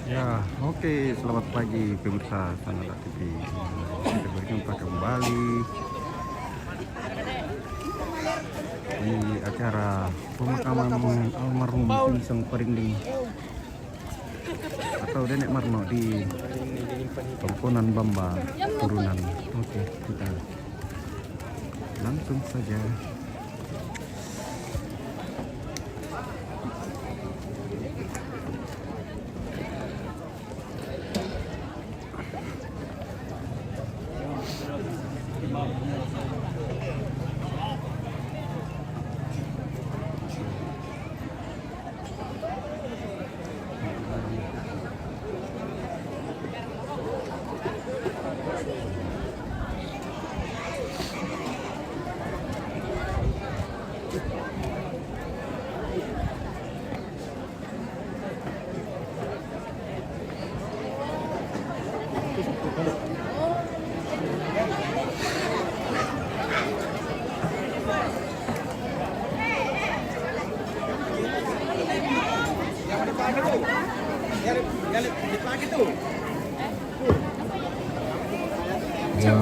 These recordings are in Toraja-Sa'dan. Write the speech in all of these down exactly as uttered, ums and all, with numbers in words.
Ya, oke, selamat pagi pemirsa Sanada T V. Kita berjumpa kembali di acara pemakaman almarhum Sinisang Parinding atau Nenek Marno di Pangkonan Bamba Turunan. Oke, kita langsung saja. Ya,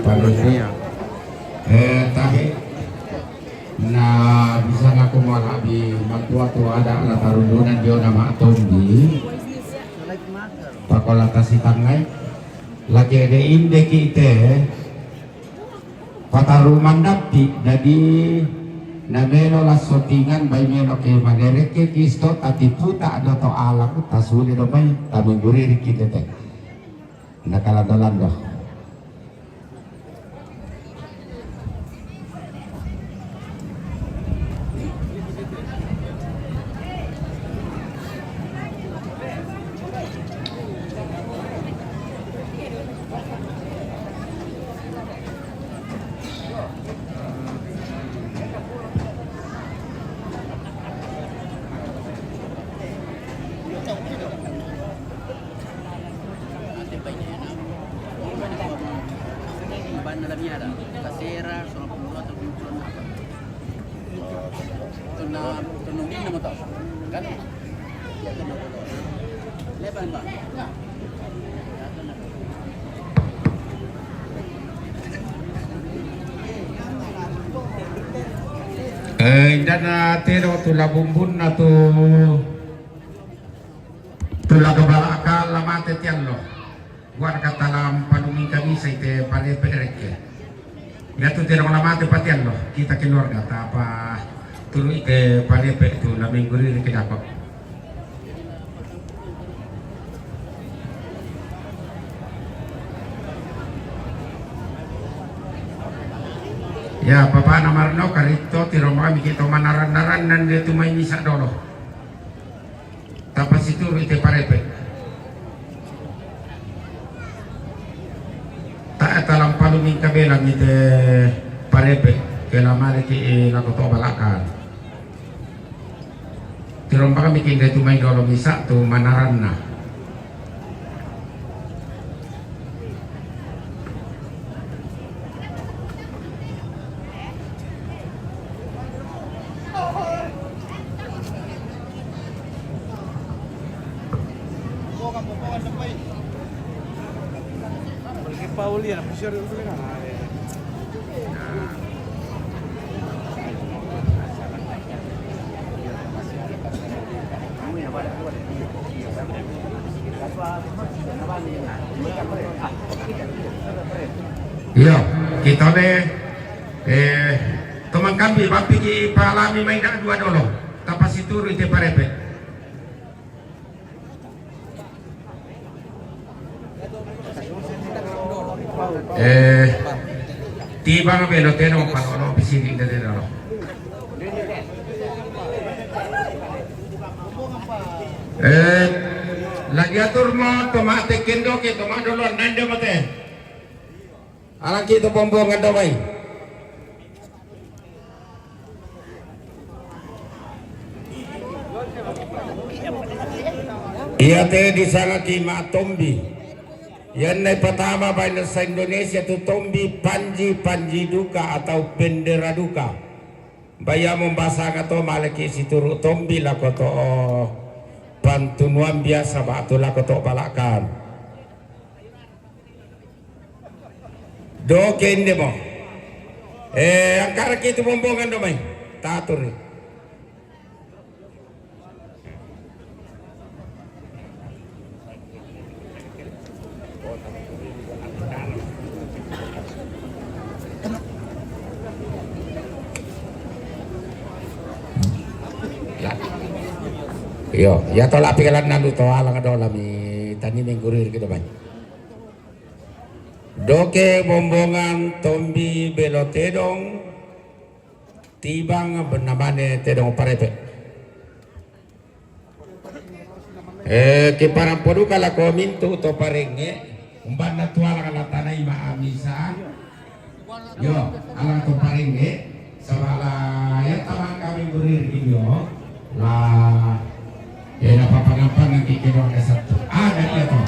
bagus. Iya. Eh, tahe. Na, bisa ngaku mo labi matua-tua ada la tarundunan dio na ma tombi. Pakola tasitangai. Lagi ada inde ki te. Pataru mandappi, dadi na melo lassotingan bai melo ke manerekke kisto tatiputa do to alang tasuli do mai tamungguriri ki tete. Nakalando-lando. Ban na lamiara, la sera, sono puluh atau tujuh na. Tonna, tonna minna mo tau. Kan? Leban, Bang. Eh, indana tero tu la bumbunna tu, tu la gabalaka la mate tiallo. Buat kata la mpalumi kami sai te palepe rekke. Iatu tero la mate patiallo, kita keluarga tapa turu ite palepe tu la mengguri reke dako. Ya, Bapak Namarno, karito tiro mami kita manaran-naran dan dia tu main misa dolo. Tapasituru ite parepe. Tae talampalu mingka belang ite parepe. Kela maliki lako to balakan. Tirompakami kinde tu mai dolo misa tu manaranna. Iyo, kita be, eh, tomang kambi, bapiki palami mai dua dolo. Tapasituru ite parepe. Eh, tiba nga belo teno panono pisini de deno. Eh, lagi atur mo to mate kendo ke to madolo nande mate. Alaki to pombongan damai. Iya te disangaki ma tombi. Iyanna ipatama bahasa Indonesia tu tombi Panji, Panji Duka atau bendera duka. Bayamo basanga to maleki situru tombi lako to Tunuan biasa batu lako to balakan. Doke inde mo. Eh, angkara kitu bombongan do mai. Taturi. Ya. Yo, ya tola pikiran nandu to alang dola mi tani minggurir gitu, Bang. Doke bombongan tombi belo tedong tibang bernamane tedong parepe. Eh, kiparampoduka lako mintu to parenge, umbanna tuala kana tanai ma amisa. Yo, ala to parenge, sabala ya tamang kami gurir gitu. La, ya na papangampang nanti kita ada satu. Ada dia to.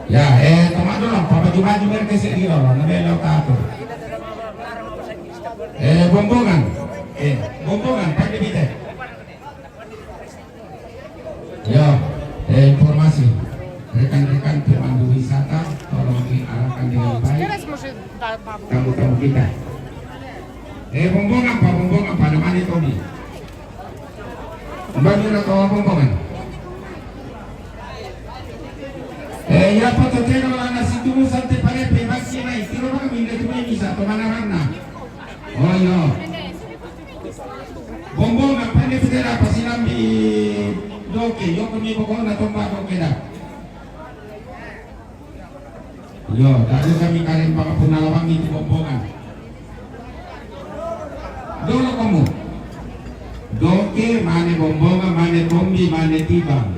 Ya, eh, teman dulu, papa cuma cuma ke sini lo, namanya lo tato. Eh, bombongan. Eh, bombongan, pakai bite. Ya, eh, informasi. Rekan-rekan pemandu wisata, tolong diarahkan dengan baik. Tamu-tamu kita. Eh, bombongan, Pak, bombongan, Pak, namanya Tommy. Mbak Mira, tawa bombongan. Eh, ya, Pak, toteno, lana situ, sante, pare, pe, masih naik. Tiro, Pak, minda, cuma bisa, teman arahna. Oh, iya. Bombongan, pande pitera, pasilambi doke, yo kami pokokna tomba doke da. Yo, tadi kami karim paka punalawangi tu bombongan. Dolo kamu. Doke, mane bombongan, mane tombi, mane tibang.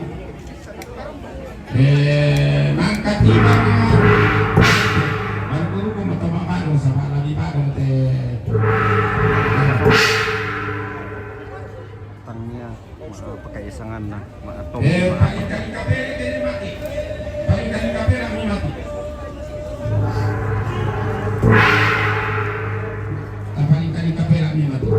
Eh, mangkat tiba. Baru-baru ku matama bado, sama lagi bado te. Tangnya, ma-, pakai isangan nah, ma-, atau eh, pakai tali kabel, jadi mati. Pakai tali kabel, kami mati. Ah, pakai tali kabel, kami mati.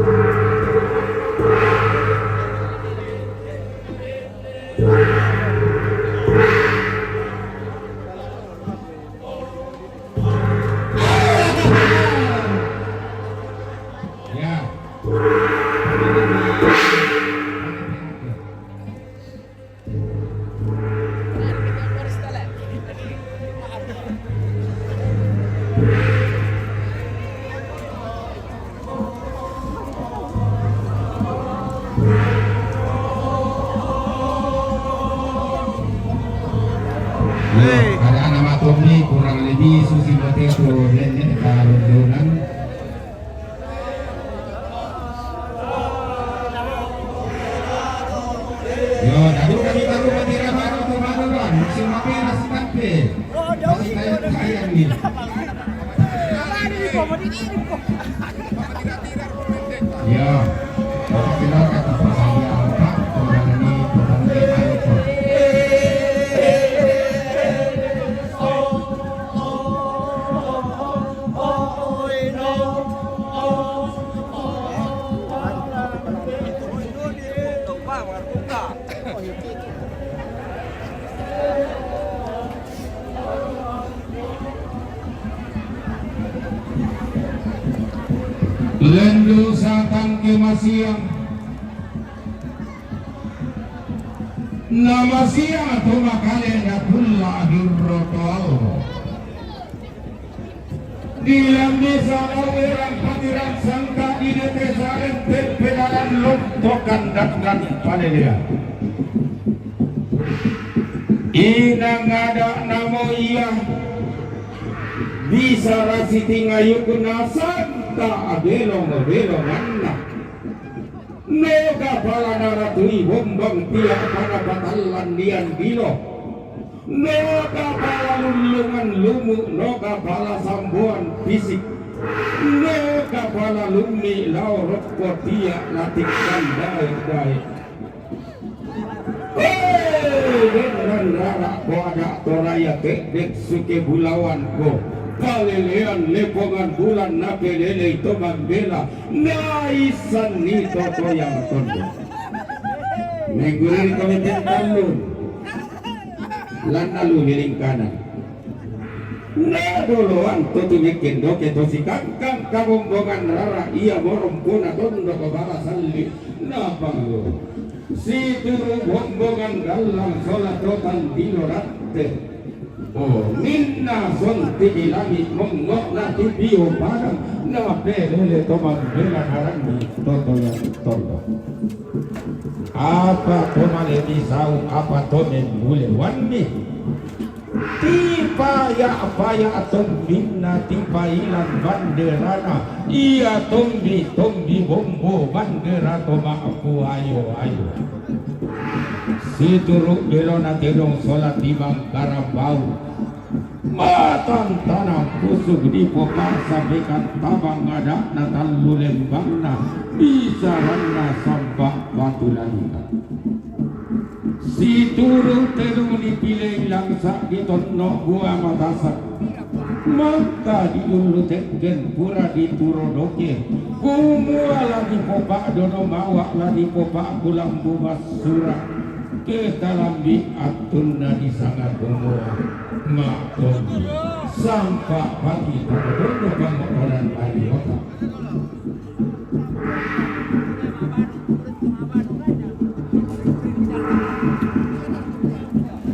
Iya, keadaan nama Tommy kurang lebih susi mate tu nenek kalau donan. Yo, dadu kami tahu mati ramai tu malu kan, masih mape nasi kape. Masih kayak sayang ni. Ya. Lendu satang ke masiang. Namasiang tu makale na pulla hirroto allo. Dilambi salau erang patirang sangka di dete saren tempe dalan lompokan dan palelea. Inang ada namo iya bisa rasi tingayukna santa abelong-belonganna. Noga pala naratui bombang tiak pada patallan dian dilo. Noga pala lullungan lumu, noga pala samboan pisik. Noga pala lummi lao rokko tiak natikkan dae-dae. Hei, dengan rara ko ada toraya kedek suke bulawan ko. Kalelean lepongan bulan napelelei to mambela. Naisan ni toto yang tondo. Menggurui kami tentang lu. Lana lu miring kanan. Na doloan to tumekken doke to sikangkang kabombongan rara ia borompona tondok bara salli. Na panggo. Situru bombongan dallang sola to tandilo ratte. O, ninna sonti di langit mongngo na tibio padang na pelele to mambela karangi to toya tondok. Apa to male di sau, apa to membule wanni. Tipaya-paya tombinna, tipailang banderana, ia tombi-tombi bombo bandera to ma'pu ayo-ayo. Situru belona tedong sola timang karambau. Matang tanang pusuk di popa sambekan tabang adakna tallu lembangna bisaranna samba batu lalika. Situru tedong dipilei langsa di tonno bua matasak. Mangka di ulu tekken pura di turo doke. Kumua la di popa dono mawa la di popa kulambu masura. Kekalambi attunna di sanga kumua. Makombi. Sampa pati pada dono pangokoran lagi otak.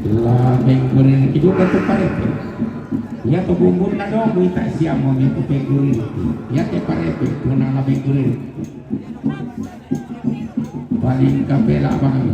La menggurui juga tu parepe. Ia tu bumbunna do muita siamo mi tu penggurui. Ia te parepe puna la menggurui. Paling kapela bang.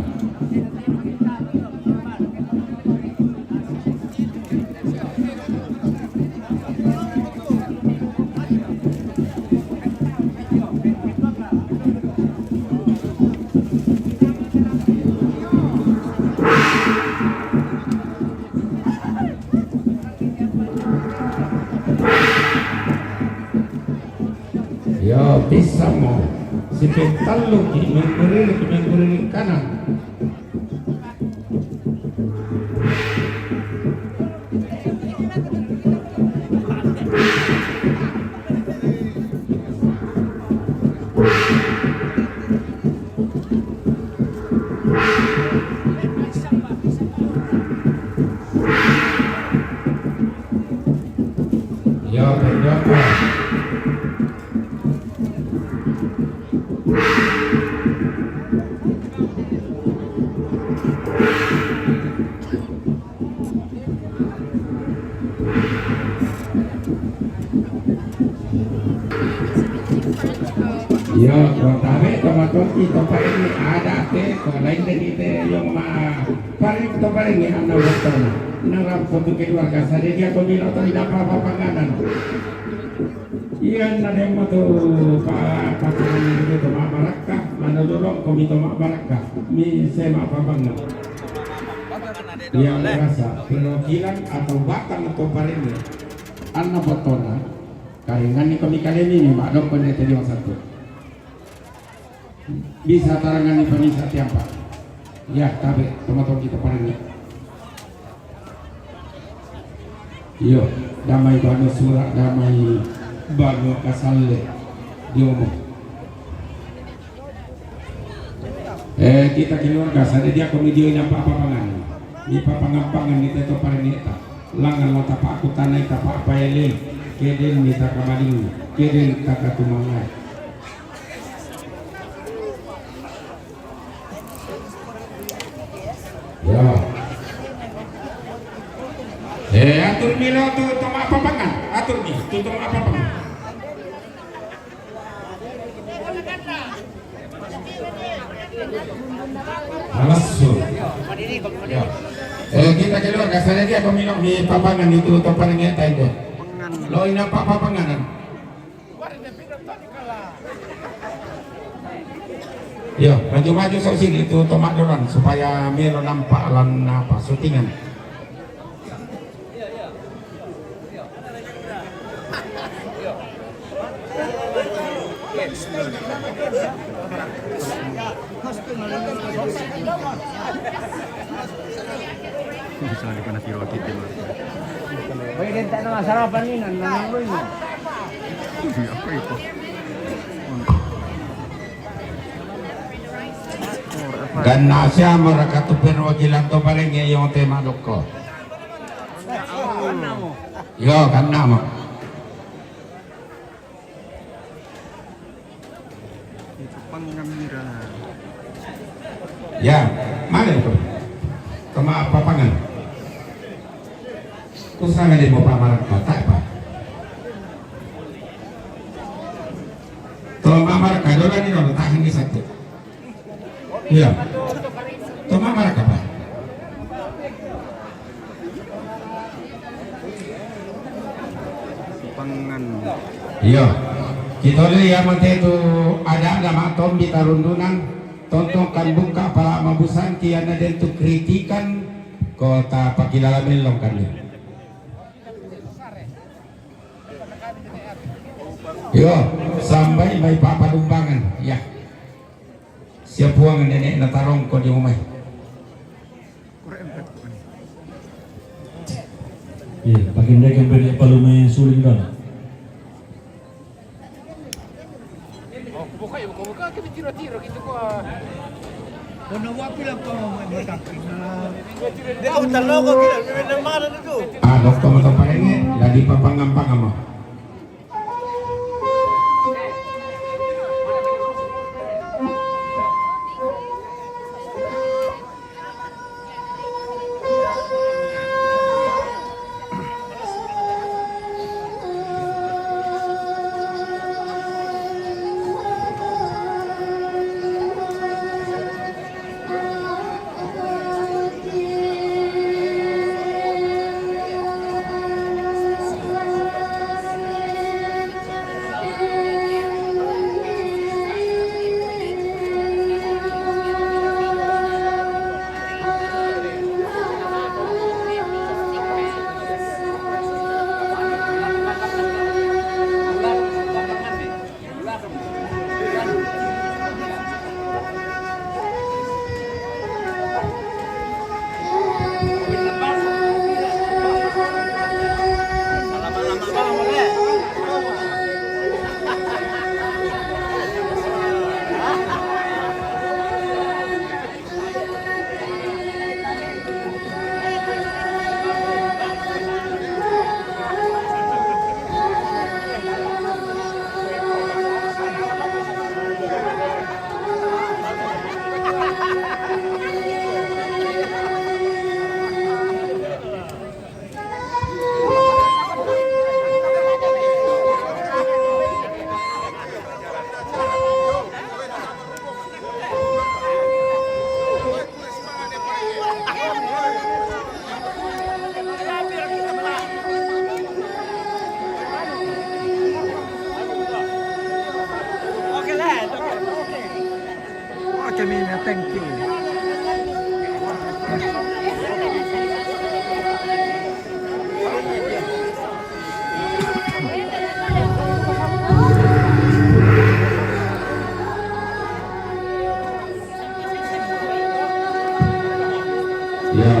Yo, bisa mo. Sipe tallu ki mengkuririk, mengkuririk kanan. Ya, berdoa. Iya, kotare tomatonki topa ini ada te, ko lain dari te yang ma paling topa ini anak waktu. Narap satu keluarga saja dia pemilu atau tidak apa-apa panganan. Iya, na demo tu pa pasangan itu tu ma barakka, mana dorong komi tu ma barakka. Mi sema apa bangga. Yang merasa perwakilan atau batang topa ini. Anna botona, karinganni komi kalemi mi madokko ne tadi satu. Bisa tarangani pamisa tiampa. Ya, tabe, tomatonki topa ini. Iyo, damai bano sura, damai bano kasalle. Diomo. Eh, kita keluarga, sadia dia komi dio ina apa-apa pangan. Ni papangan-pangan ni teto pareneta. Langan lo tapa aku tanai tapa apa ele. Keden ni takamaling, keden takatumangai. Ya. Eh, atur milo tu toma apa pangan. Atur mi, tu toma apa pangan. Langsung. Ya. Eh, kita keluarga saja dia pemilik di papangan itu, topan yang itu. Lo ini apa papangan? Yo, maju-maju so sini tu tomak doran supaya melo nampak lan apa syutingan. Bisa di kana tiro kita. Baik, kita nak sarapan ni, nak, nak, nak, nak. Apa itu? Ora Ganna' siamo raka tu perwakilan to Parengnge' iyongngo te ma'dokko. Iyo, ganna' mo. Itu pangngamira. Ya, mane to? Toma papangan. Kusanga de mo pamarakka, ta'pa. Toma marakka, dola ni no tahan ni satu. Iya. Toma marakka, Pak. Pangan. Iya. Kita lihat mate tu ada, ada mak tombi tarundunan. Tontong kan buka pala mabusan kiana den tu kritikan kota pakilala mellong kan. Iyo, sambai mai papadumbangan. Iya. Sia Puang nene'na tarongko di umai. Iya, pakendekeng pede palumai suling dona. Kono wapi lang ko matakki na. Dia utar lo ko gila, gila mana tu. Ah, dokter mata parengnge, dadi papangampang ama. Oke, Mina, thank you. Ya.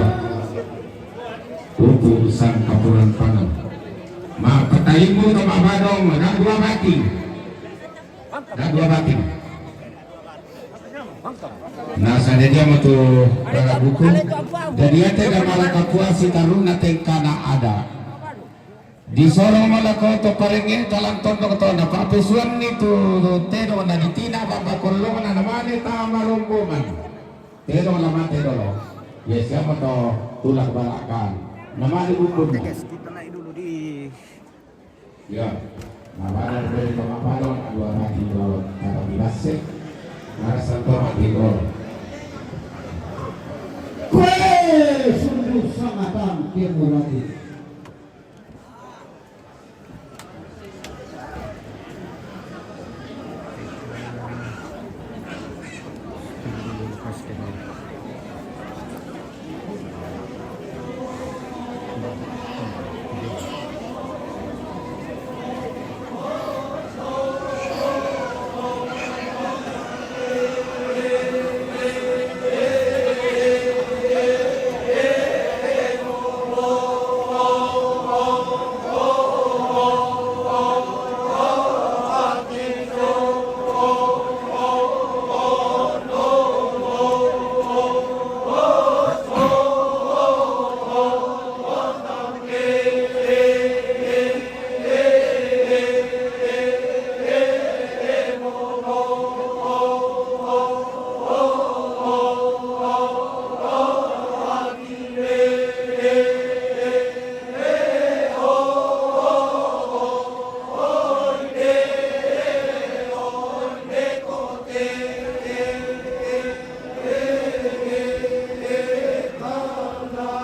Upu sang kapuran pangan. Mapataimu to mabadong, na dua bating. Na dua bating. Na sadia dia mo tu rara buku. Jadi ate da mala kapuasi taruna tengkana ada. Disoro mala ko to Parengnge talang tondok tona papesuan ni tu tedo na ditina baba kolong na namane tama rombongan. Tedo na mate dolo. Ya siapa to tulak balakan. Namane buku. Oke, guys, kita naik dulu di Ya, nah, pada beri pemaparan dua kaki dua kaki basik, nah, satu mati gol. Kue sungguh sangat hampir mati.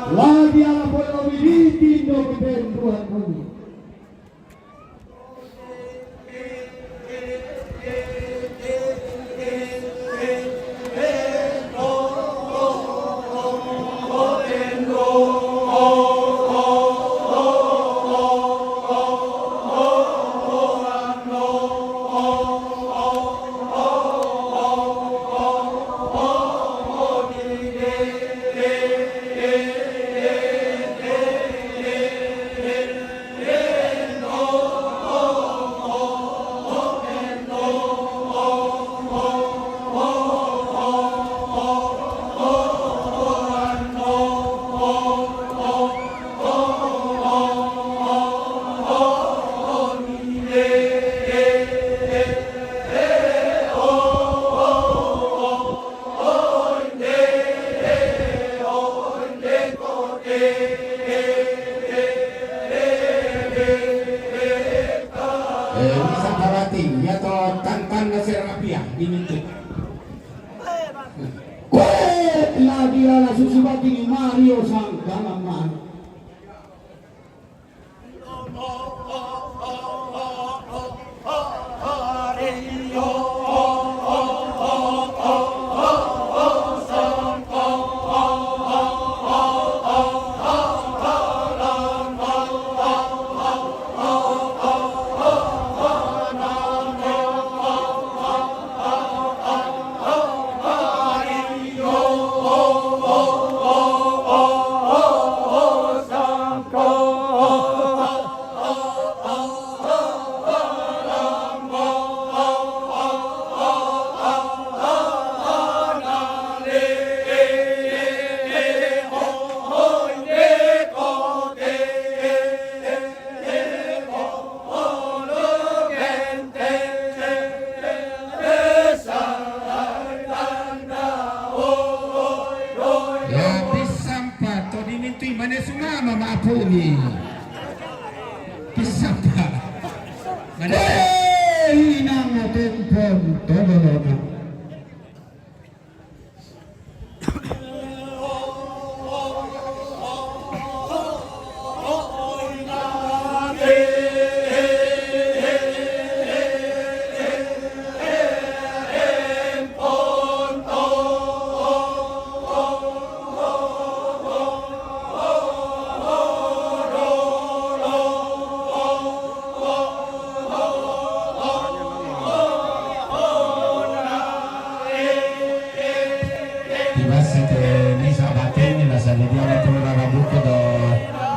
Lagi ala polo bidi tindo keten ruan kami. Eh, bisa berarti, ya toh, tantan nasi rapiah, ini tuh. Kuat lah dia lah susu batin Mario sang dalam mana. Ya, pisang pa, to dimintu i mane sumama ma apuni. Pisang pa. Mane. Eh, inang tempon, todolona. Tibas sete misa batin, nila sa lidia na pura rabuku do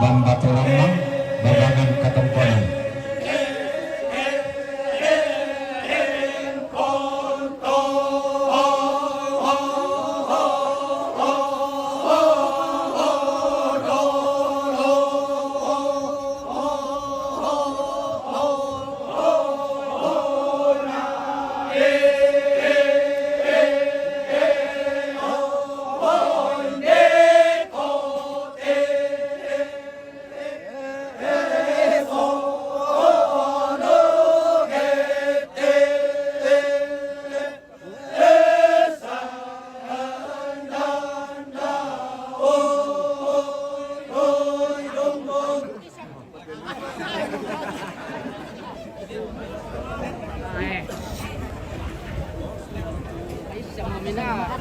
bamba turamang, babangan katemponan.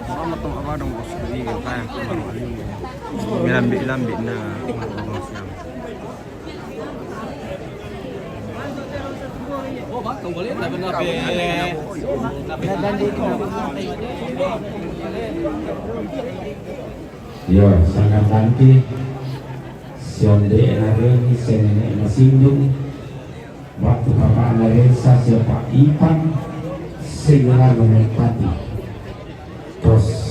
Selamat tong abadong bos. Ini kan tayang. Milambi-lambi na. Yo, sangat tangki. Sionde nare, senene masindung. Waktu Bapak Naresa, siapa Ipan segera menempati pos.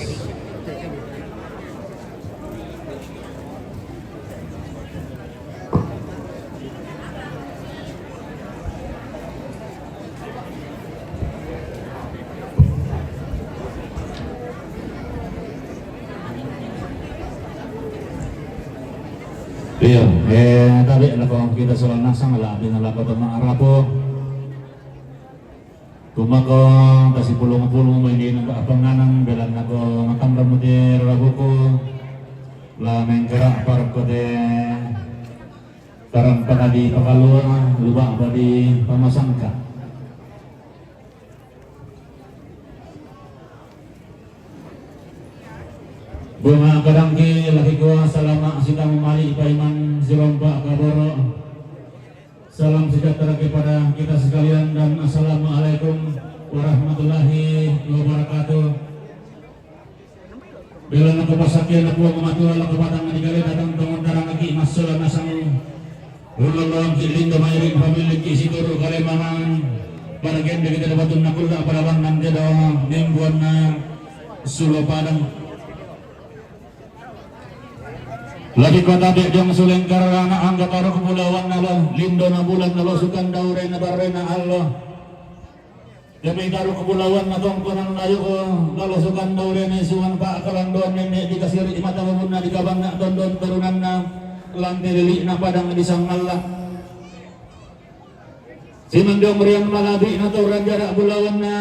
Iyo, eh, tabi' noko kita sulang nasang la, binalako to ma'arapo. Tumako, kasi pulung-pulung, mo hindi nang kaapanganan, bilang nako makan ramuti rabuko. La mengkara' parkote tarang pakadi pakalua, luba' padi pamasangka. Bunga kadangki laki kua salama' sitama mali' paiman sirompa kaboro'. Salam sejahtera kepada kita sekalian dan assalamualaikum warahmatullahi wabarakatuh. Bila nako pasakian na puang matua lako batang ni kale datang tongon tarangaki masola nasang ulolong ki lindo mairing pamiliki situru kale mangan. Pada gende kita dabatun nakulla pada bangan kedo mingguan na sulo padang. Lagi kota dek jong sulengkar anak anggota ruk bulawan nalo lindo na bulan nalo sukan daure na barre na allo. Demi taru kepulauan na tongkonan layu ko lalo sukan daure ne suan pa kalandoan nene di kasiri mata mabunna di kabang na tondon turunanna lante lili na padang di sangalla. Sinundiong rian malabi na tauran jarak bulawan na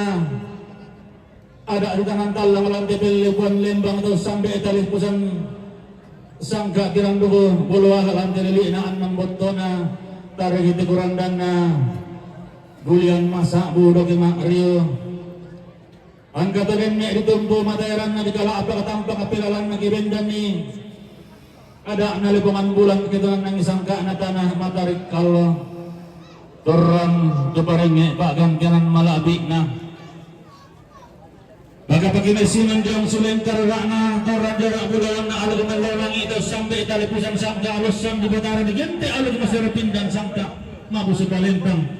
ada di tangan tallang lante pelle buan lembang tau sambe tali pusan sangka kirang duku buluala lante lili na annang bottona tarigi tikurandanna. Gulian masa' budoki ma'rio. Angkata denne' ditumpu matairanna dikala apa katampa kapilalanna kibendanni. Ada'na lipongan bulan kitunannangi sangka'na tanah matarik kallo. Torrang tu parengnge' pa'gantianan mala'bi'na. Maka pakinessingan diong suleng karara'na torrang jara' bulawanna aluk mellolangi tau sambe talipusan sangka alossan di batara digente' aluk masero pindan sangka mabusu palentang.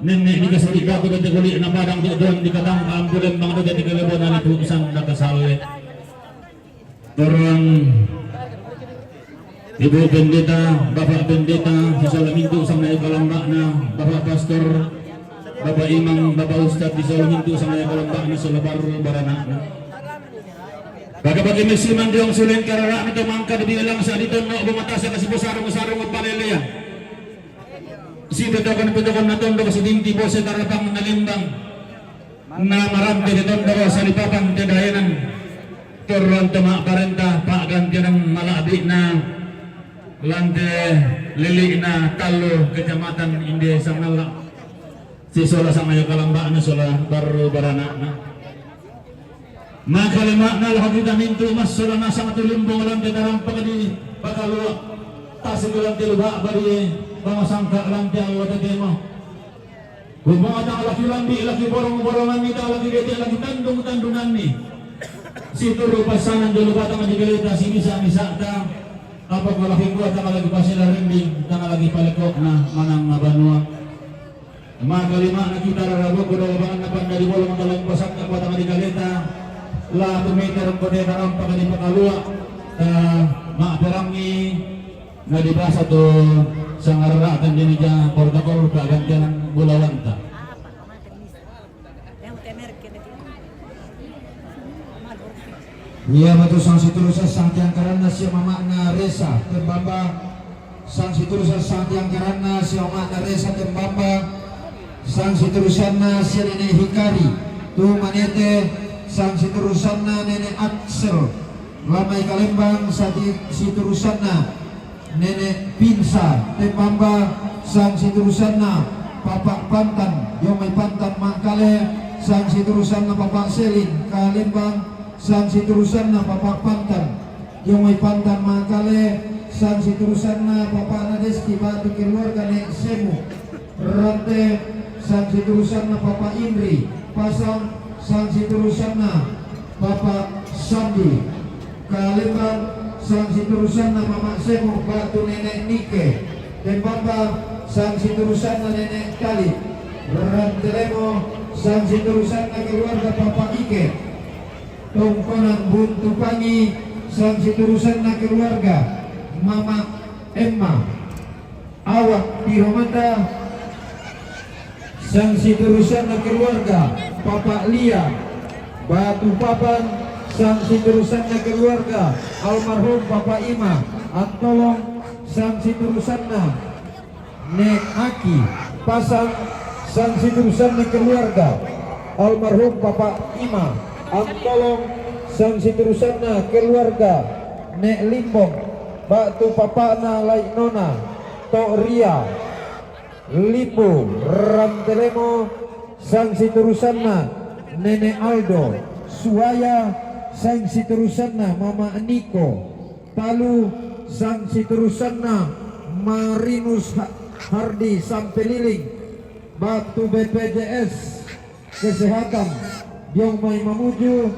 Nenne' dikasali' datu dati kuli'na padang tu duan dikatangka ampulembang tu dati kalebona lipu sanda kasalle. Torrang Ibu Pendeta, Bapak Pendeta, sisala mintu sanga kalamba'na, Bapak Pastor, Bapak Imam, Bapak Ustad, sisala mintu sanga kalamba'na, sala barru barana'na. Bagi-bagi messiman diong suleng karara'na to mangka dibilang sa' ditonno' bumatasa kasi sarung-sarung palelean. Sipetokon-petokon na tondok sidinti bose tarapang na limbang. Na marampe di tondok salipapan te daenan. Torron te ma'parenta pa'gantian mala'bi'na lante lili'na tallu kecamatan inde sangalla. Sisola sangayo kalamba'na sola barru barana'na. Makalima'na lako kita mintu' massola nasang tu limbong lante tarampaka di pakalua'. Tasik lante luba' badi pamasangka lante allo tetemo. Kumua tang laki lambi', laki borong-boronganni, tang laki dete', laki tandung-tandunganni. Situru' passanan jolo batang di galeta simisa-misa'ta. Apa ko laki kua tang laki pasila rinding, tang laki paleko'na manang banua. Makalima'na kita rarabu kodo banganna pandari bolong talang pasakka batang di galeta. La tu meter kode tarampaka di pakalua'. Ta ma'perangi na dibasa tu sangarra'kan dinija protokol pa'gantianan bulawanta. Ia matu sang siturusan sang tiangkaranna sia mama'na Resa Tembamba, sang siturusan sang tiangkaranna sia mama'na Resa Tembamba, sang siturusanna sia nene' Hikari tu Manete, sang siturusanna nene' Aksel Lamai Kalembang, sati-, siturusanna nene' Pinsa Tembamba, sang siturusanna Papa Pantan, Jomai Pantan Mangkale, sang siturusanna Papa Selin Kalembang, sang siturusanna Papa Pantan, Jomai Pantan Mangkale, sang siturusanna Papa Nadeski batu keluarga ne' Semu Rante, sang siturusanna Papa Indri Pasang, sang siturusanna Papa Sandi Kalembang, sang siturusanna Mama Semu batu nene' Nike Tembamba, sang siturusanna nene' Kali Rantelemo, sang siturusanna keluarga Papa Ike Tongkonan Buntu Pangi, sang siturusanna keluarga Mama Emma Awak Piromata, sang siturusanna keluarga Papa Lia Batu Papan, sang siturusanna keluarga almarhum Papa Ima Antolong, sang siturusanna ne' Aki Pasang, sang siturusanna keluarga almarhum Papa Ima Antolong, sang siturusanna keluarga Nek Limbong, bak tu papakna Laik Nona, Tok Ria, Limbu, Rantelemo, sang siterusanna Nenek Aldo, Suaya, sang siterusanna Mama Niko, Palu, sang siterusanna Marinus Ha-, Hardi Sampeliling, bak tu B P J S Kesehatan, Diong Mai Mamuju,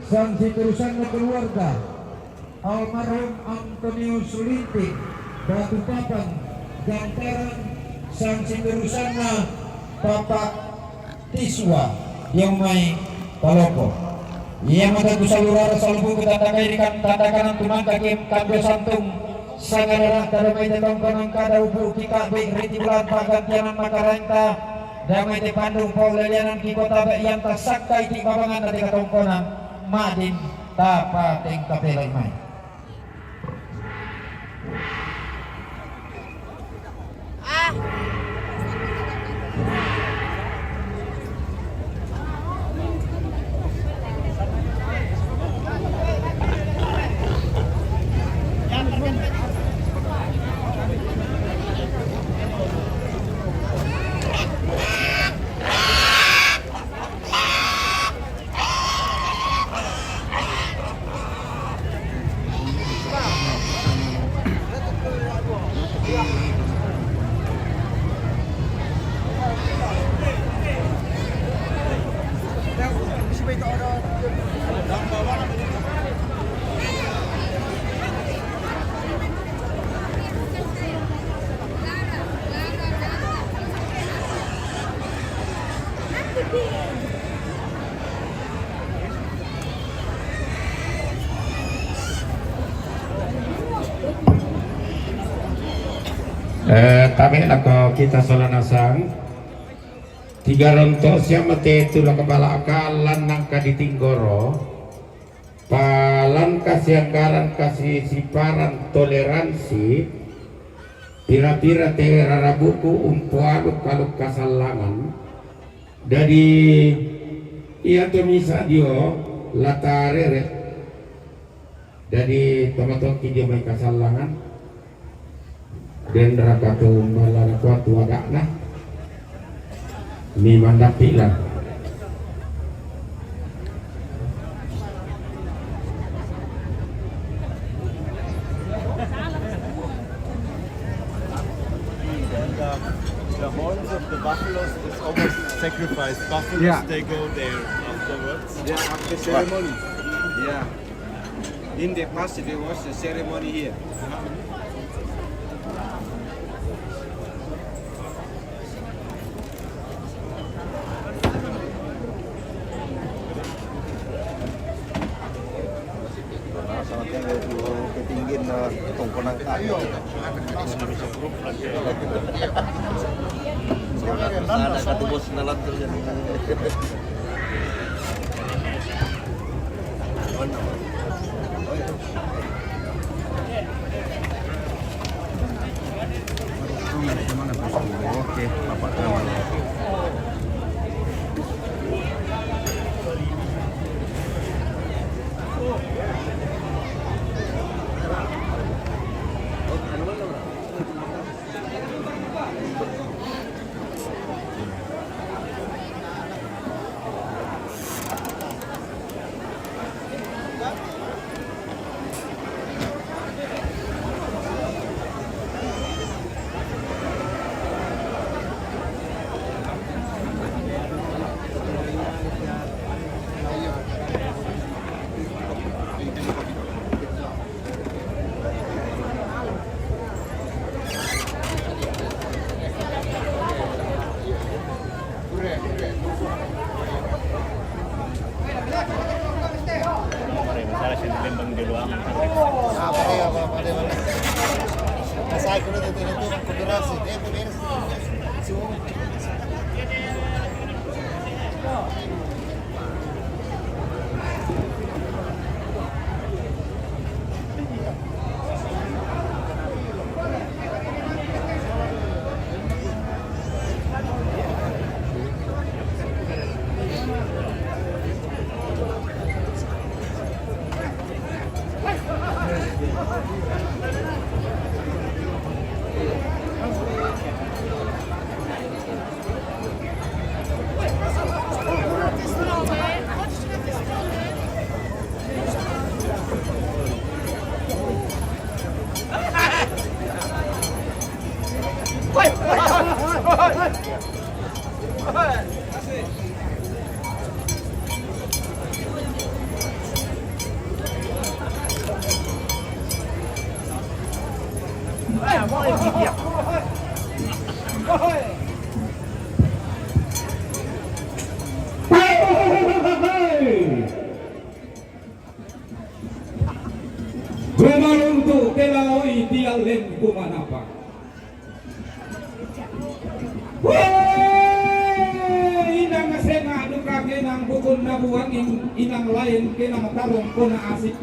sang siterusanna keluarga almarhum Antonio Sulinting, Batu Papan, Gantaran, sang siterusanna Papa Tiswa, Diong Mai Palopo. Ia mata ku salurara salubu ku tatakai rikan tatakanang tumangka kim kambio santung. Sangadara kada mai te tongkonang kada ubu kika be riti bulan pagantianan makarenta. Damai te pandung pau lelianan ki kota be yang tak sakkai ti babangan na te katongkonang. Madin tapa teng kapelai mai. Eh, tabe lako kita sola nasang. Tiga rontok siap mate tu lako balaka lan nangka di tinggoro. Palan kasianggaran kasisiparan toleransi. Pira-pira te rarabuku umpoalu kalu kasallangan. Dadi ia to misa dio latarere. Dadi tomatoki dio mai kasallangan. Den raka tu malana kuat wagakna. Mi mandapi lah. The, the horns of the buffaloes is almost sacrificed. Buffaloes, yeah, they go there afterwards. Yeah, after ceremony. Yeah. In the past, there was a ceremony here. Ketinggian na tongkonang ka. Sana kata bos nalan tu. Oke, Bapak. Rumaluntu' ke laloi ti allen kumanapa. Wee! Inang senga' duka ke nang bukun nabuangin, inang laen ke nang tarung ko naasik.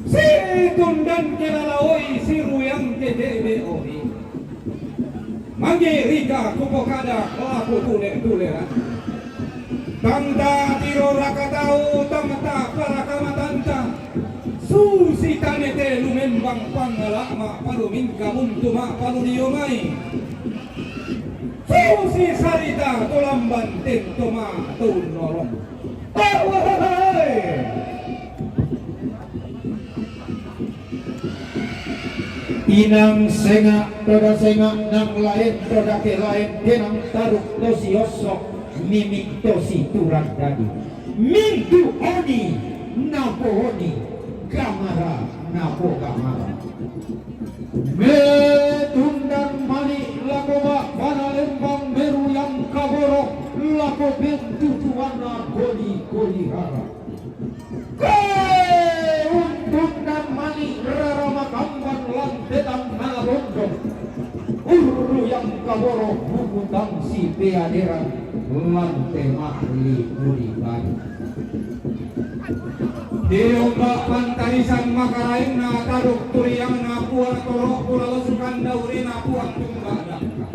Situndan ke laloi, siruyang ke de'de' ori. Mangirika kupokada, laku tule-tuleran. Tanta tiro rakatau, tanta parakamatanta. Susi tanete lumembang pangalama' palumingka muntu ma' paluliyo mai. Susi sarita tulamban tento ma' taunolong. Awahai! Inang senga' toda senga' nang laen toda ke laen denang taruk tosi osso' mimi' tosi turang dadi. Mintu' oni napooni, gamara napogamara. Metundan mani' lako ba'bana lembang meru yang kaboro' lako pentutuanna goli-goli rara. Ke untundan mani' rara makamban lante tangngana tondok. Urru yang kaboro' bukutang si peaderan lante ma'li muli bali. Tiumba' pantarisan makaraenna taruk turiangna puang toro' pulalo sukanda urena puang tumba' dakka'.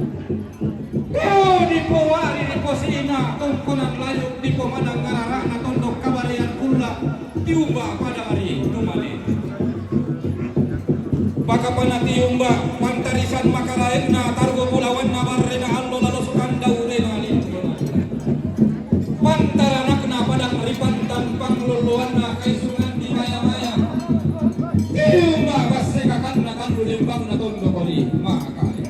Ko dipowali diposina tongkonan layuk dipomanang ngarara'na tondok kabarean kulla', tiumba' pada ari tumale. Pakapana tiumba' pantarisan makaraenna targo pulawanna barrena allo lalo sukanda urena lintona. Pantaranakna padang ripantan panglolloanna kaisungan di maya-maya. Tiumba' basse kakanna tallu lembangna tondok oli makale.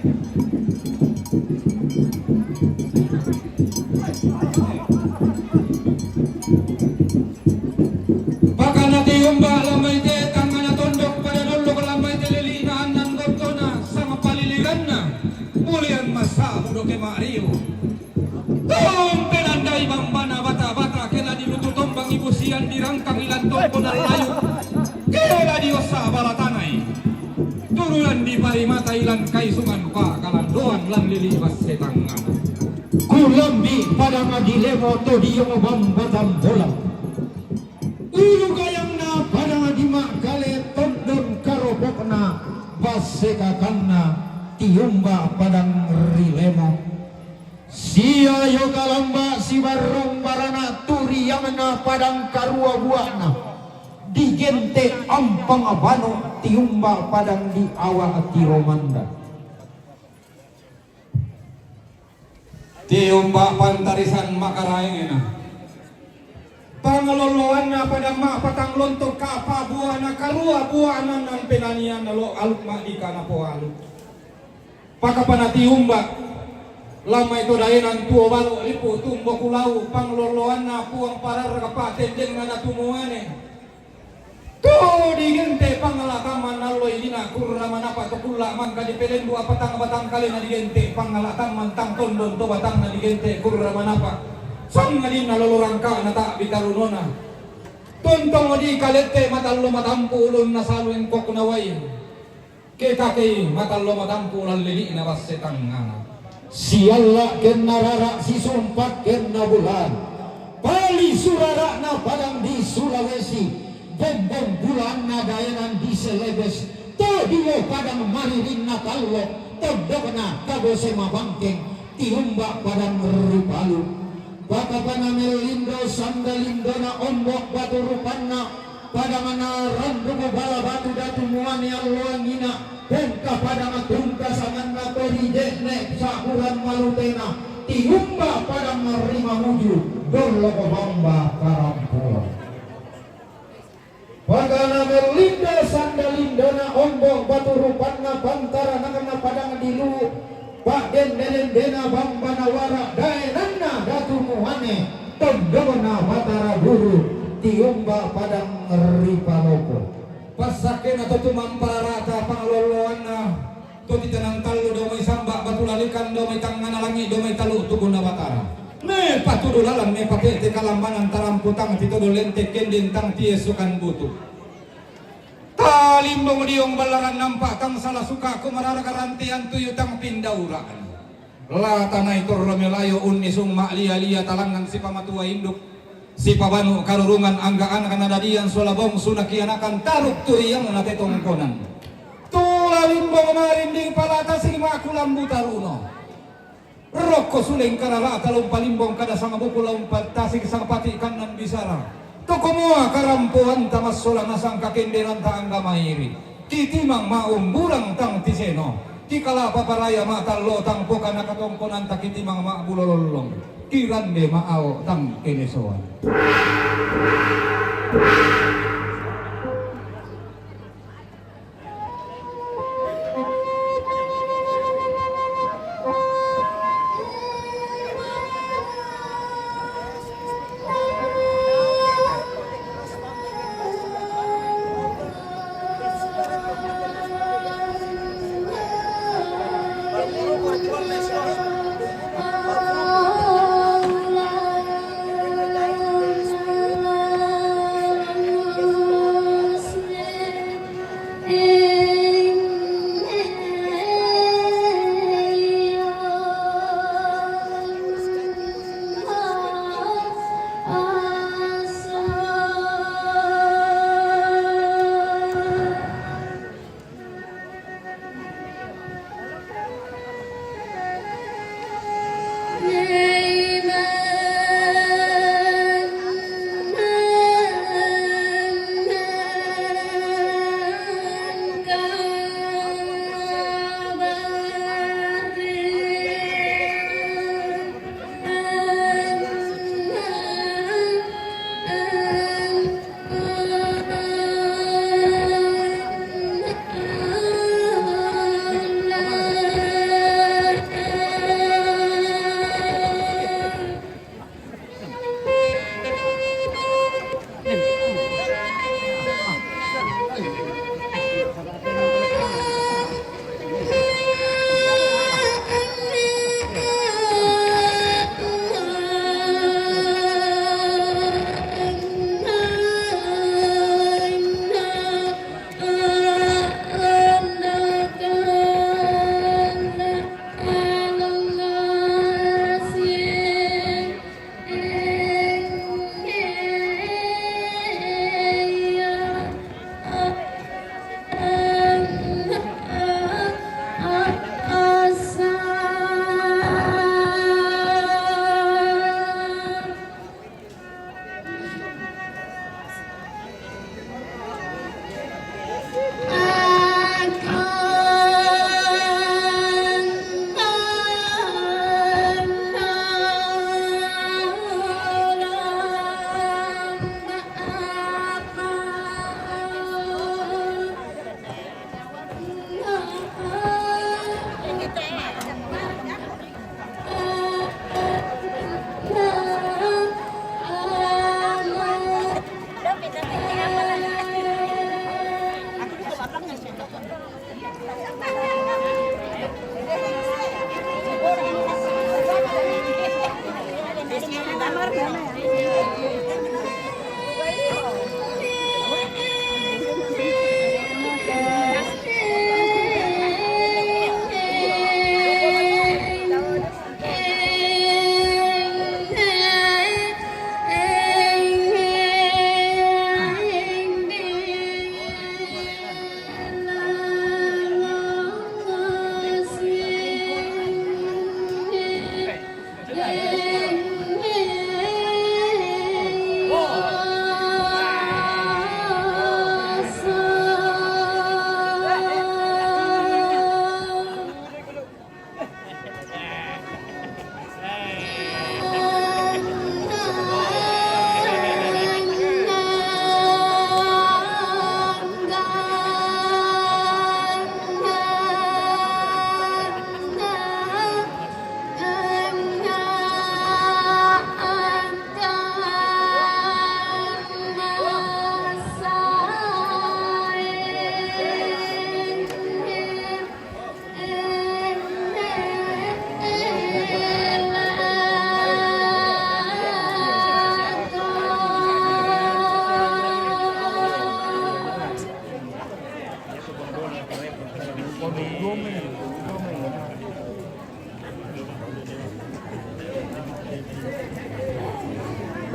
Pakana tiumba' lambai te tangngana tondok pada nollok lambai te lili'na annan gottona sangpaliliranna mulian massa' budoke ma'riu. Tumpenandai bambana bata-bata ke la dilutu tombangi busian dirangkangi lan tongkonan layu ke la diossa balatanai. Turunan diparimata ilan kaisungan pakalandoan lan lili' basse tangngana. Kulambi' padang dilemo to diyong bambatan bola. Ulu gayangna padang dima'gale tondon karopokna basse kakanna tiumba' padang rilemo. Sia yo kalamba' sibarrung barana' turiangna padang karua bua'na. Digente' ampang banu' tiumba' padang di awa' tiromanda. Tiumba' pantarisan makaraengna. Pangaloloanna padang ma' patang lontok ka'pa bua'na karua bua'na nan penanianna lo' aluk ma'dika napoalu. Pakapana tiumba', lamai to daenan tuo balo' lipu tumbo kulau pangloloanna puang pararra pa'tendenna datu muane. To digente' pangala' tamman alloi dina kurra manapa to kulla' mangka dipelendu' apatang-patang kalena digente' pangala' tamman tang tondon to batanna digente' kurra manapa. Sangadinna lolo rangka'na ta'bi tarunona. Tontong di kalette matallo matampu' ulunna salu engkokna wai. Ke kakei matallo matampu' lan lili'na basse tangngana. Sialla' kenna rara' sisumpak kenna bulan. Palisu rara'na padang di Sulawesi. Bombong bulanna daenan di Selebes. To duo padang maririnna tallo. Tondokna kabose mabangkeng. Tiumba' padang ripalu. Pakapana mellindo sanda lindona ombo' batu rupanna. Padangana randuku bala batu datu muane alloangina, pongka padang tungka sanganna to ri je'ne' sa'buran malutena, tiumba' padang rimamuju, dolloko bamba karampola. Pagana mellinda sanda lindona ombo' batu rupanna pantaranakna padang dilu, pa'dende-dendena bambana wara' daenanna datu muane, tondona batara guru, tiumba' padang ripalopo. Passakkena to tumampa rarata pangalolloanna, to titenang tallu dao mai samba batu lalikan dao mai tangngana langi dao mai talu tukunna Batara. Me patudu lalang me patete kalammanan taramputang titodo lente kendeng tang tiesukan butu. Talimbong diong ballaran nampa tang sala suka ko mararaga rantean tuyu tang pindauraan. La tanai torro melayo unnisung ma'lia-lia talangngan sipamatua induk, sipabanu karurungan angga anak nadadian sola bongsu nakianakan taruk turiang natetongkonan. Tula limbong marinding palata sing makulambu taruno. Rokko suleng kararata lompa limbong kada sangabuku lompa tasik sangpati kannan bisara. Toko mua karampoanta massola nasang kakenderanta angga mairi. Kitimang maumburang tang tiseno. Kikalapa paraya matallo tang pokana katongkonanta kitimang ma'bulolollong. Kirande ma'ao tang kenesoan.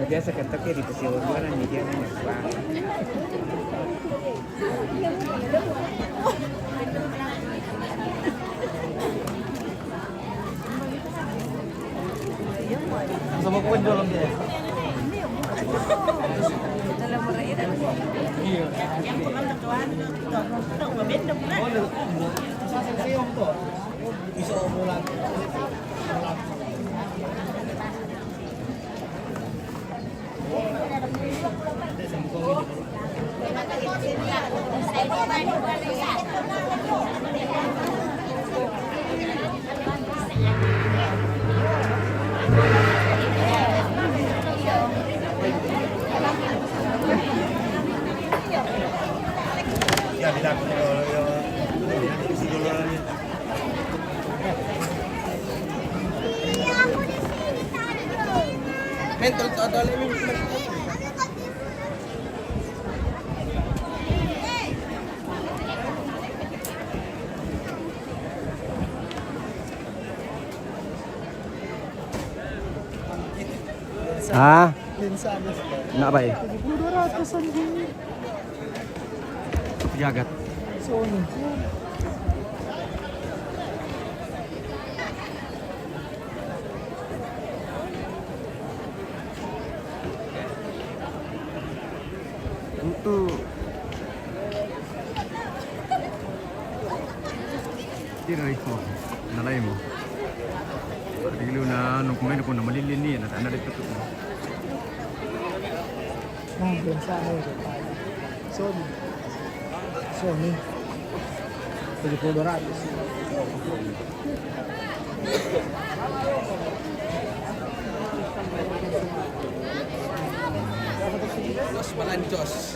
Biasa kan, tapi di pesiawan orang ni dia ni. Sama pun jual dia. Iya. Ah, nak apa? Tujuh puluh dua ratus anjing. Pejagat. Sony. Tutu. Tira iko. Nalai mo. Dilo na nung kumain ako na malilin niya, na, na dito to. Nah, biasa na yun. Sony. Sony. Tujuh puluh dua ratus. Los Balanchos.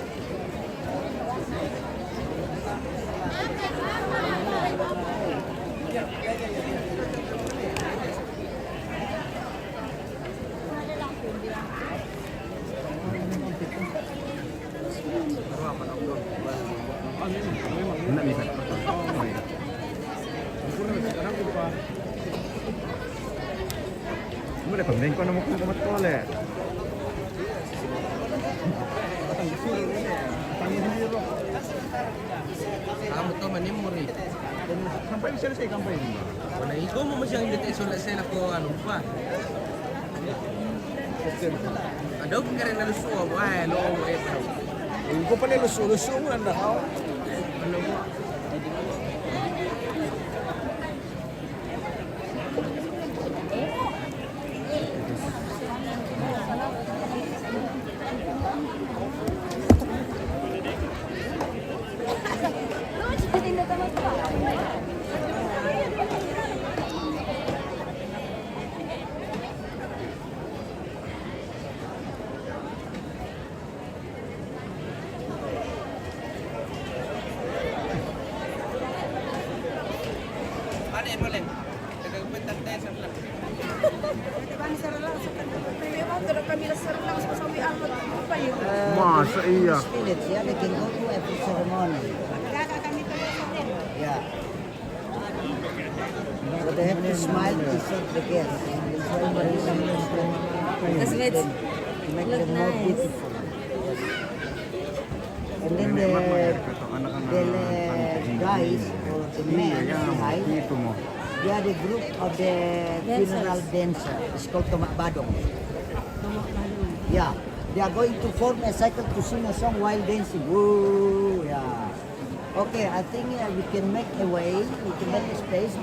Hindi na pag-main ko na mo kung kumat ko ulit. Kamu to, manimuri. Sampai bisa sih, sampai. Wala, ikaw mo masyang hindi tayo sulat sila ko, ano pa. Ado ka rin nalusuwa, wala, no, wala. Ikaw pala lusu-, lusu mo lang na. Ano mo? Masa iya? Spirits, yeah, they can go to every ceremony. Yeah. But they have to smile to serve the guests. That's why it's, to make them more beautiful. And then the, the guys or the men behind, they are the group of the funeral dancer. It's called Tomak Badong. Yeah, they are going to form a circle to sing a song while dancing. Woo, yeah. Okay, I think, uh, we can make a way, we can make a space.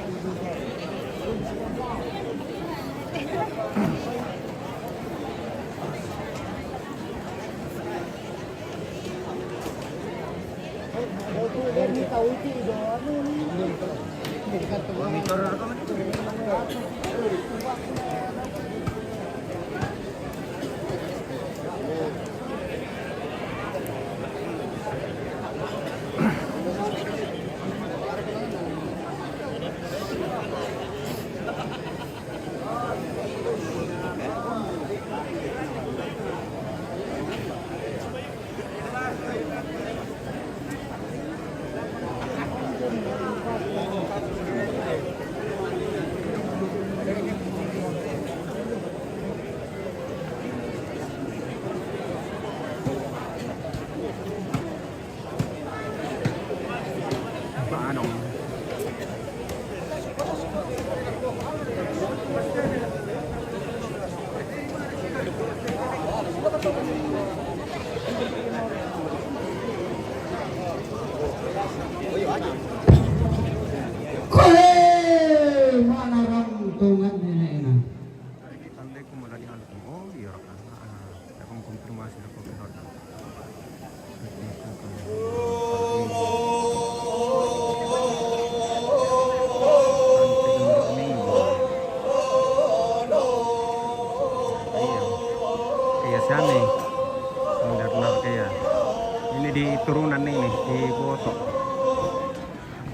Di turunan ini, di Boto.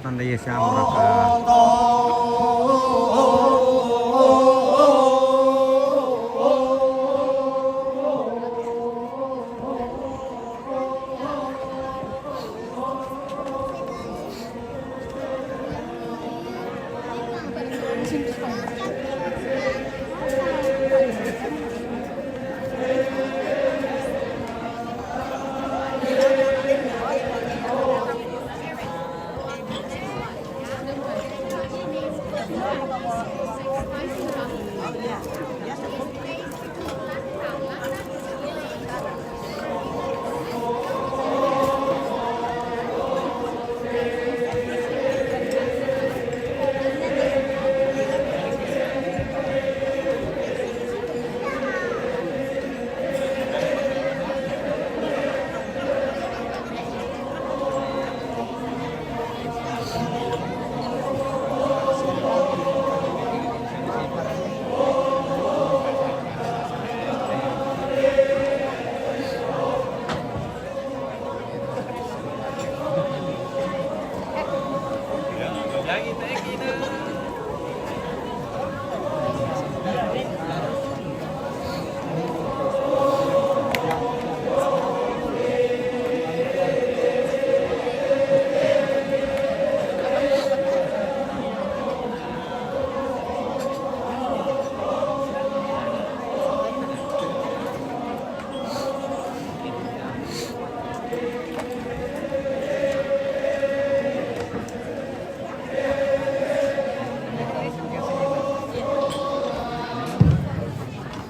Tanda ya siapa mereka.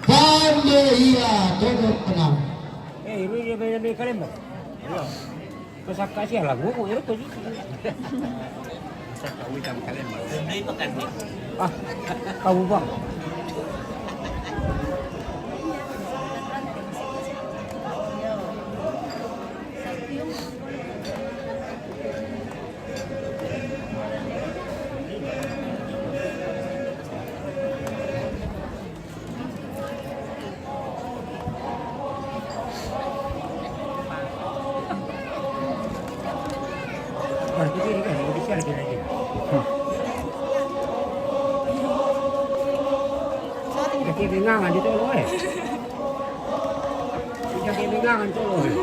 Pande iya, todo tenang. Eh, ini dia main, main kalimba. Iya. Terus aku kasih lagu, aku itu sih. Saka uitam kalimba. Ah, kau bang. Berarti ini kan, ini siapa lagi? Jadi bingung aja tuh, eh. Jadi bingung aja tuh, eh.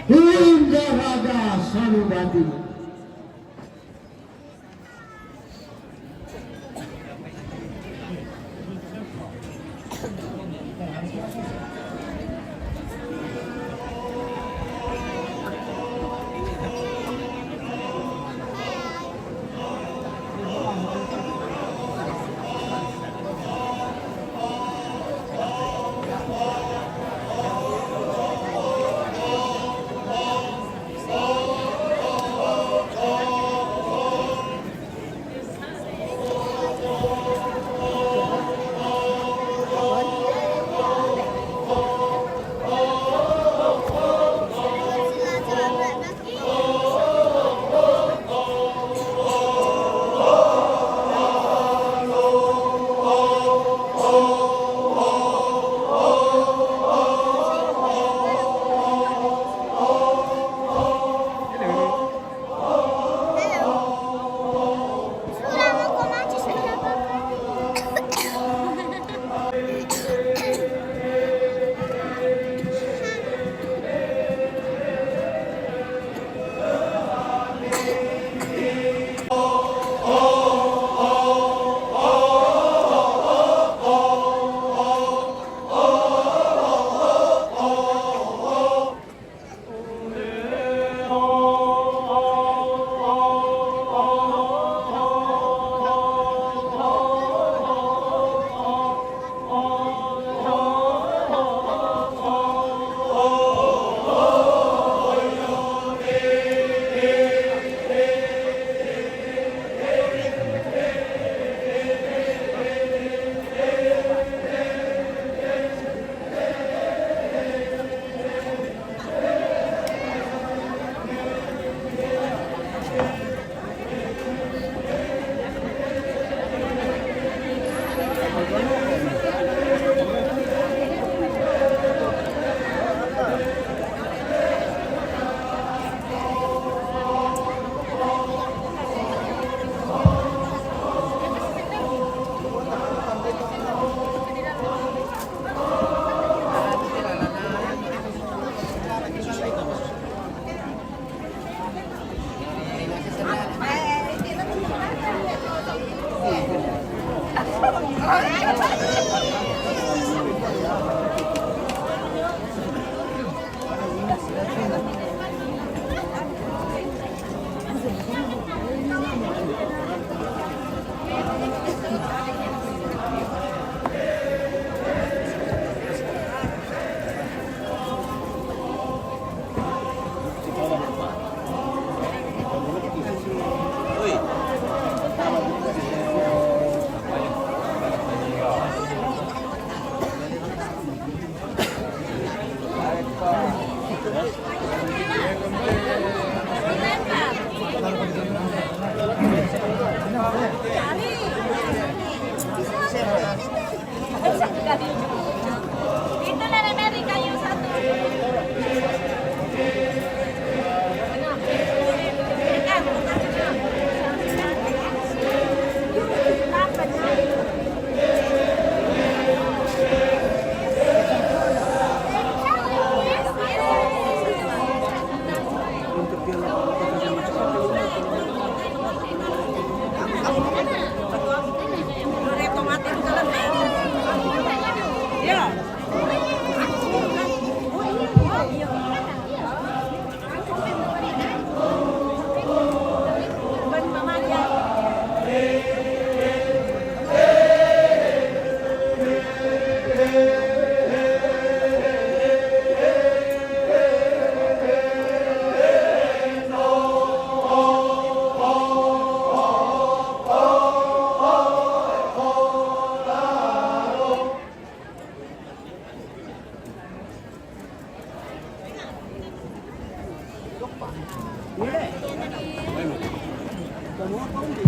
Hingga raga Salubati.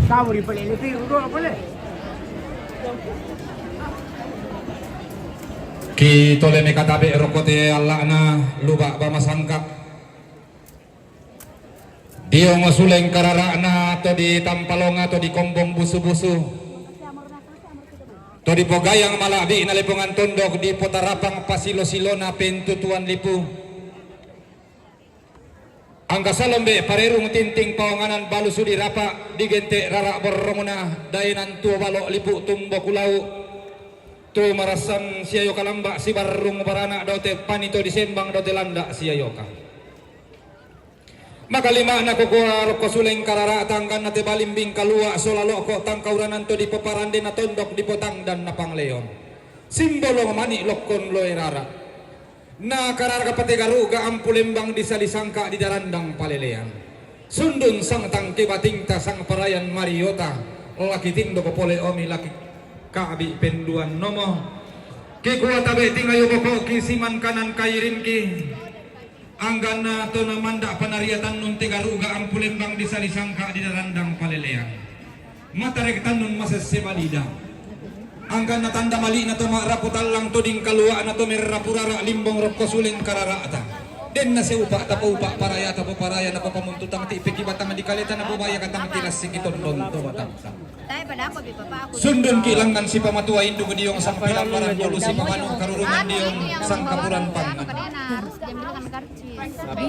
Kamu di pelele pi, udah apa le? Ki tole me katabe roko te alla'na luba' bamasangka. Diong suleng karara'na to di Tampalonga, to di Kombong Busu-busu, to di Pogayang mala'bi'na Lepongan Tondok, di Potarapang pasilo-silona pentutuan lipu. Angka salombe' parerung tinting paonganan balusu' di rapa', di gente' rara' borrongna daenan tuo balo' lipu tumbo kulau'. Tu marassan siayoka lamba' sibarrung barana' daote panito di sembang daote landa' siayoka. Makalima'na kukua rokko suleng karara'ta angkanna te balimbing kalua' sola lo'ko tangkauranan to dipoparandena tondok dipotangdanna pangleon. Simbolong mani' lokkon loe rara'. Na kararaka pate garu'ga ampu lembang disalisangka' didarandang palelean. Sundun sang tangke batingta sang parayan mariota, laki tindoko pole omi laki ka'bi' penduan nomo. Kikua tabe' tingayo boko'ki siman kanan kairingki. Angganna to namanda' panariatannun te garu'ga ampu lembang disalisangka' didarandang palelean. Matarek tannun masesse balida. Angkanna tanda mali'na to ma'rapu tallang to dingkalua'na to merrapu rara' limbong rokko suleng karara'ta. Den naseupa' tapoupa' paraya tapoparaya napapamuntu tang ti'peki batang dikaleta napobaya katang tilassiki tondon to batang. Sundunki langngan sipamatua indung diong sampilammaran bulu sipamanu karurungan diong sangkapuran pangngan.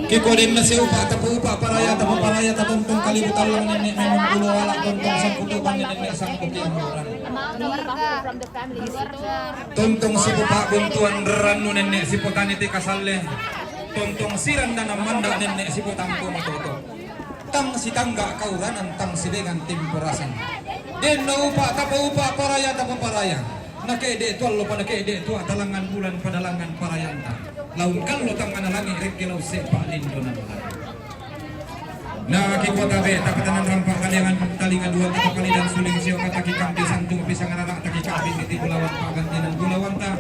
Kikodenna siupa' tapoupa' paraya tapoparaya tatontong kalibu tallang nenne' memang pulo ala' tontong sangkutu banne nenne' sangkuti ammuran. Tontong sipopa'buntuan rannu nenne' sipotani te kasalle. Tontong sirandana manda' nenne' sipotangko matoto. Tang sitangga' kauranan tang sibengan timporasan. Denno upa' tapoupa' paraya tapoparaya. Nake'de' tuallo pa nake'de' tua talangngan bulan padalangngan parayanta. Laung kallo tangngana langi' rekke lao se'pa' lindonanna. Na kikota be' tapatanan rampa' kaliangan talinga dua tapapalidan suling sio kataki kampi santung pisang rara' taki kampi miti bulawan pa'gantinan bulawanta.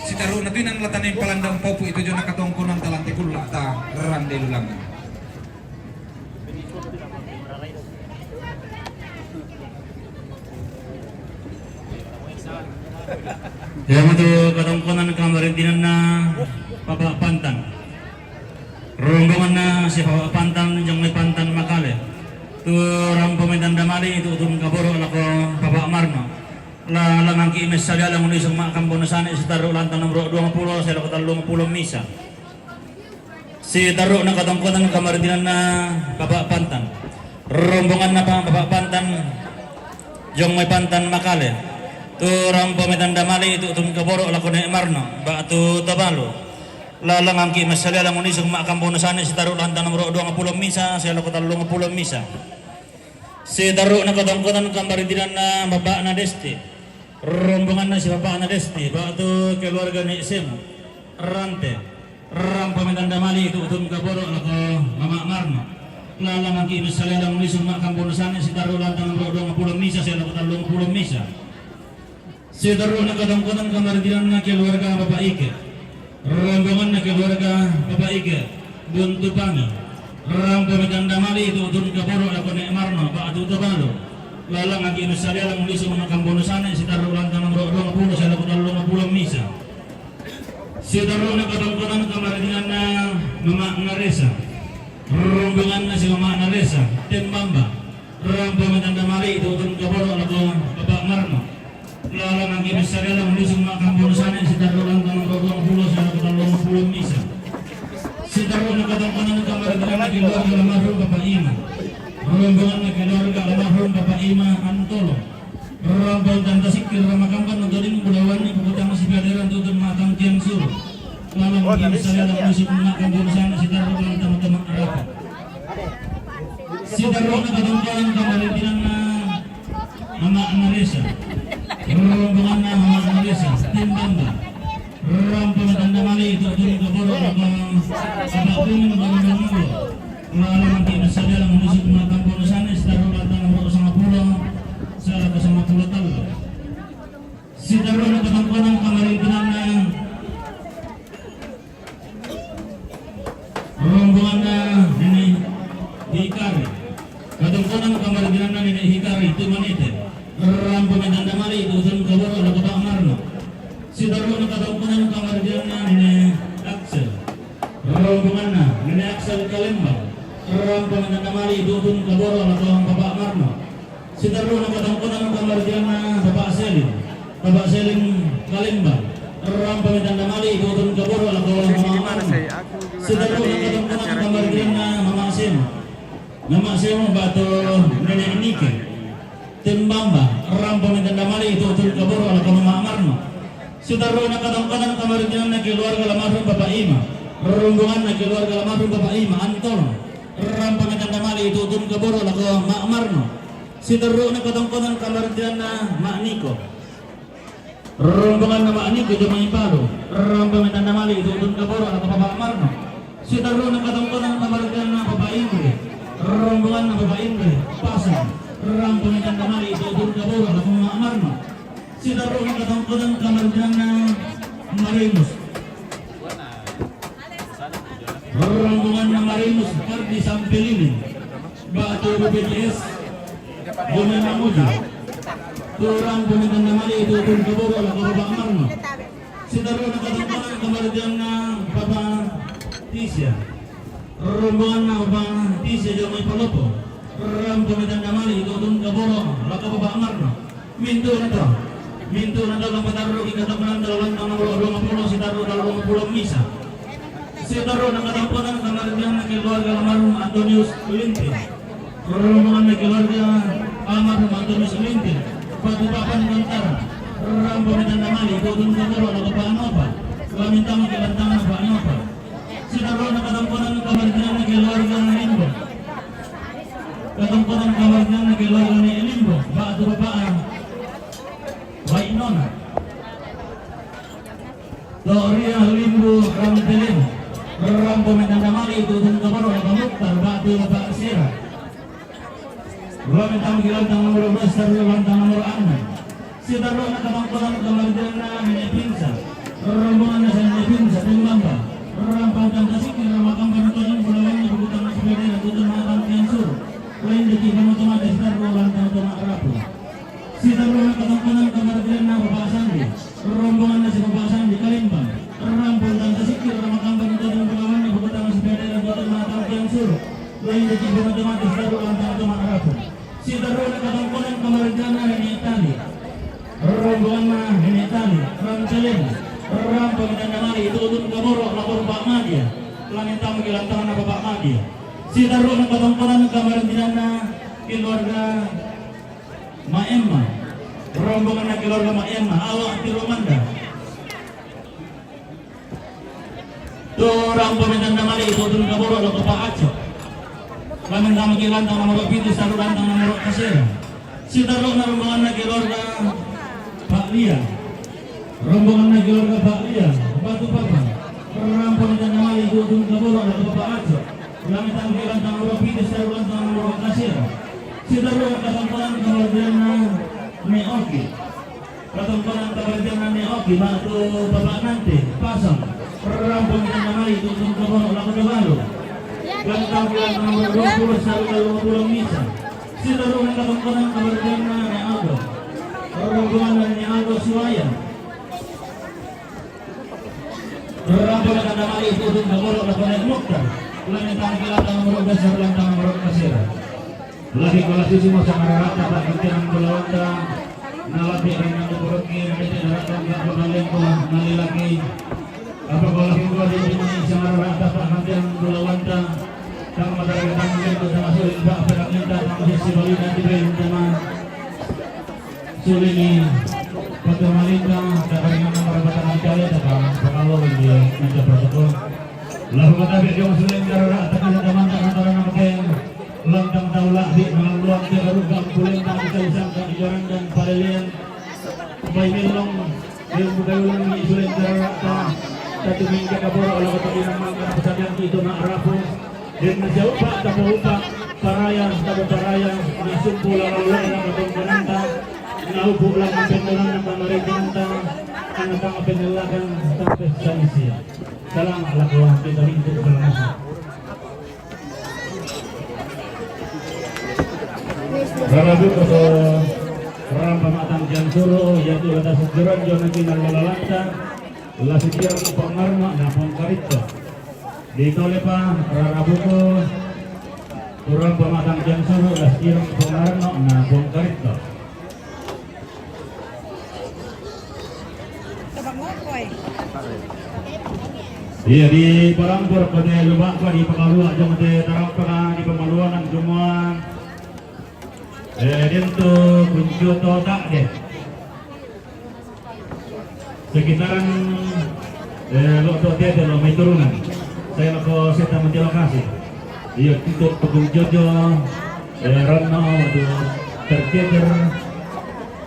Sitaru'na tuinang latane palandang paupu' itu jona katongkonanta lante kulla'ta rande lulangngan. Iyamoto katongkonan kamarintinanna Papa' Pantan. Rombonganna si Papa' Pantan, jong mai Pantan Makale. Tu rampo mai tanda mali, tu tun kaboro' lako Papa' Marno. La langangki' messali alang unisung ma'kambono sane sitarru' lantang nomoro' duangpulo, sae lako tallungpulo misa. Sitarru'na katongkonan kamarintinanna Papa' Pantan. Rombonganna pa-, Papa' Pantan, jong mai Pantan Makale. Tu rampo mai tanda mali, tu tun kaboro' lako Ne' Marno, ba'tu Tobalu. La langangki' messali alang unisung ma'kambono sane sitarru' lantang nomoro' duangpulo misa, sae lako tallungpulo misa. Sitarru'na katongkonan kamarintinanna Bapa'na Desti. Rombonganna si Bapa'na Desti, ba'tu keluarga Ne' Semu. Rante. Rampo mai tanda mali, tu tun kaboro' lako Mama' Marno. La langangki' messali alang unisung ma'kambono sane sitarru' lantang nomoro' duangpulo misa, sae lako tallungpulo misa. Sitarru'na katongkonan kamarintinanna keluarga Bapa' Ike. Rombonganna keluarga Bapa' Ike, Buntu Pangi. Rampo mai tanda mali, tu tun kaboro' lako Ne' Marno, ba'tu Tobalu. La langangki' messali alang unisung ma'kambono sane sitarru' lantang nomoro' duangpulo, sae lako tallungpulo misa. Sitarru'na katongkonan kamarintinanna Mama' Ngaresa. Rombonganna si Mama' Ngaresa, Tembamba. Rampo mai tanda mali, tu tun kaboro' lako Bapa' Marno. La langangki' messali alang unisung ma'kambono sane sitarru' lantang nomoro' duangpulo, sae lako tallungpulo misa. Sitarru'na katongkonan kamarintinanna keluarga almarhum Bapa' Ima. Rombonganna keluarga almarhum Bapa' Ima Antolo. Rampo tanda sikkir ramakamban nontoning bulawanni pukutang sipaderan tu tun ma'tangkiang suru. La langangki' messali alang unisung ma'kambono sane sitarru' lantang tama' rapa'. Sitarru'na katongkonan kamarintinanna Mama' Ngaresa. Rombonganna Mama' Ngaresa, Tembamba. Rampo mai tanda mali, tu tun kaboro' lako Bapa' Pungin Barundong Nolo. La langangki' messali alang unisung ma'kambono sane sitarru' lantang nomoro' sangpulo, sae lako sangpulo tallu. Sitarru'na katongkonan kamarintinanna rombonganna Nene' Hikari. Katongkonan kamarintinanna Nene' Rombonganna, Nene Aksel Kalembang, rampa metandamali itutun kaboro lako Bapak Marno. Siterru'na katongkonan kamargianna Bapak Selim. Bapak Selim Kalembang, rampa metandamali itutun kaboro lako Mama Marno. Siterru'na katongkonan kamargianna Mama Sema. Mama Sema batu Nenek Nike. Tembamba, rampa metandamali itutun kaboro lako Mama Marno. Siterru'na katongkonan kamargianna keluarga almarhum Bapak Ima. Rombonganna keluarga almarhum Bapak Ima, Antolong. Rampa metandamali itutun kaboro lako Mak Marno. Siterru'na katongkonan kamargianna Mak Niko. Rombonganna Mak Niko jomai Palu. Rampa metandamali itutun kaboro lako Bapak Marno. Siterru'na katongkonan kamargianna Bapak Indri. Rombonganna Bapak Indri, Pasang. Rampa metandamali itutun kaboro lako Mak Marno. Siterru'na katongkonan kamargianna Marimus. Rombonganna Marimus, Pardi Sampelini. Batu B P J S. Guna Mamuju. Rampa metandamali itutun kaboro lako Bapak Marno. Siterru'na katongkonan kamargianna Bapak Tisha. Rombonganna Bapak Tisha jomai Palopo. Rampa metandamali itutun kaboro lako Bapak Marno. Mintu'na to. Mintu'na to lampatarruki katongkonan dalam lantang nomor dua puluh, siterru' dalam dua puluh misa. Siterru'na katongkonan kamargianna keluarga almarhum Antonius Linting. Rombonganna keluarga almarhum Antonius Linting. Batu Papan Mantara. Rampa metandamali itutun kaboro lako Pak Nova. Lamintamaki lantangna Pak Nova. Siterru'na katongkonan kamargianna keluarga Limbo. Katongkonan kamargianna keluarga Limbo. Batu Bapak Wainona. Toria Limbo Ramtelemo. Rampa metandamali itutun kaboro lako Muktar batu Bapak Sera. Lamintamaki lantang nomor dua belas, siterru' lantang nomor enam. Siterru'na katongkonan kamargianna Nene Pinsa. Rombonganna Nene Pinsa, Tembamba. Rampa tang tasikki, ramakamban tojeng bulawanna, bukutang sepeda, tutun matang tiang suru. Lain deki panoto mate, siterru' lantang to ma'rapu. Siterru'na katongkonan kamargianna Bapak Sandi. Rombonganna si Bapak Sandi Kalembang. Rampa tang tasikki, ramakamban tojeng bulawanna, bukutang sepeda, tutun matang tiang suru. Lain deki panoto mate, siterru' lantang to ma'rapu. Siterru'na katongkonan kamargianna Nenek Tali. Rombonganna Nenek Tali, Ramceleng. Rampa metandamali itutun kaboro lako Bapak Madia. Lamintamaki lantangna Bapak Madia. Siterru'na katongkonan kamargianna keluarga Maemma. Rombonganna keluarga Maemma, awak Tiromanda. Tu rampa metandamali itutun kaboro lako Pak Acok. Lamintamaki lantang nomor pitu, siterru' lantang nomor kasera. Siterru'na rombonganna keluarga Pak Lia. Rombonganna keluarga Pak Lia, Batu Papan. Rampa metandamali itutun kaboro lako Pak Acok. Lamintamaki lantang nomor pitu, siterru' lantang nomor kasera. Siterru'na katongkonan kamargianna Neoki. Katongkonan kamargianna Neoki, batu Bapak Nante, Pasang. Rampa metandamali itutun kaboro lako Tobalu. Lantang bulan nomor dua puluh, siterru' lako dua puluh misa. Siterru'na katongkonan kamargianna Neoki. Rombonganna Neoki Suwaya. Rampa metandamali itutun kaboro lako Nek Muktar. Lamintamaki lantang nomor dua belas, siterru' lantang nomor kasera. Lagi kola susi mo sangararata pa'gantian bulawanta, nalapi rinna kukuruki, naliti narata, nggak pernah lengko, nalilaki. Apa kola hingga di sini sangararata pa'gantian bulawanta, tang mataraga tang lengko sama suling pa, perang minta tang sisi bali nanti beli sama. Sulini, pagkamalingka, kakaringan ng marapatan ng kaya, taka, pakawa, hindi, nandiyan protokol. Lahu katabi, yung suling darara, taka, sa tamang, taka, tara, na, mateng, lantang, taula, di, mga luwag, di, barug, ang puling, taka, isa, isang, kang, iyaran, dan, palilian, may milong, yung bugayulang, ni, suling darara, ta, tatuming, kakaboro, ala, katabi, ng, mga, kapasabihan, ito, na, arapo, Deng na siya upa, tapa upa, paraya, tapa paraya, na sumpu lang ang ulan ng katungkunan ta, na upo lang ang pintunan ng pamarintunan ta, ang natang pinilagan, tapos sa misiya. Salamat, lakuha, kita rin po sa mga. Rarabu ko sa rampa matang dyan suro, yatu lata sa juran, yun ang kinalalalanta, lasitiyan pangarma na pangkarita. Di Tolepa, rarabuko, kurang pamatang jam suru, las irang pengarno, na bongkarit to. Iya, di Palampur, pada lubak, di Pakalua, jom te tarang pernah di pemaluan, semua. Eh, dia tu kunci otak deh. Sekitaran, eh, lo tu dia, dia lo mai turunan. Saya lo ko saya tamu di lokasi. Iya, itu Pekung Jojo, eh, Rono, itu tercecer,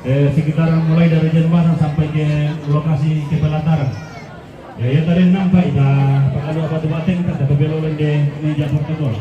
eh, sekitaran mulai dari Jenbasan sampai ke lokasi ke pelataran. Ya, ya tadi nampak dah, Pakalua Batu Bateng, tak ada belok lagi di Japur Tegol.